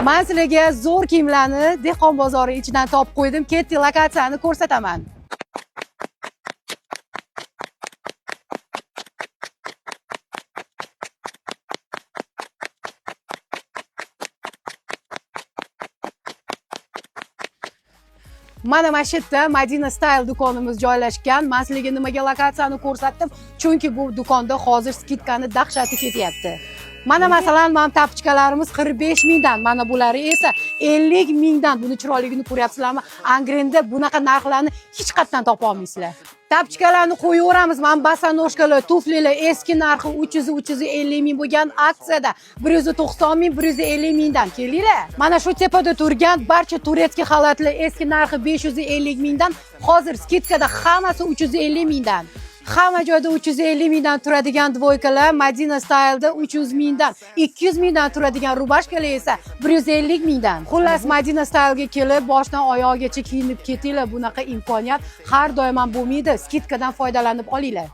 Man sizlarga zo'r kiyimlarni Dehqon bozori ichidan topib qo'ydim. Ketdik, lokatsiyani ko'rsataman. Mana shu yerda Madina Style do'konimiz joylashgan. Man sizlarga nimaga lokatsiyani ko'rsatdim? Chunki bu do'konda hozir скидка ni dahshati ketyapti. Mana masalan, mana тапочка larimiz 45 mingdan, mana bulari esa 50 mingdan. Buni chiroyligini ko'ryapsizlarmi? Angrenda bunaqa narxlarni hech qayerdan topa olmaysizlar. Тапочка larni qo'yaveramiz. Mana босоножка lar, tuflilar eski narxi 300-350 ming bo'lgan, aksiyada 190 ming, 150 mingdan. Kelinglar. Mana shu tepada turgan barcha турецкий xalatlar eski narxi 550 mingdan, hozir скидка da hammasi 350 mingdan. Hamma joyda 350 mingdan turadigan двойка lar Madina Style'da 300 mingdan, 200 mingdan turadigan рубашка lar esa 150 mingdan. Xullas, Madina Style'ga kelib, boshdan oyog'igacha kiyinib ketinglar. Bunaqa imkoniyat har doim ham bo'lmaydi. Скидка dan foydalanib olinglar.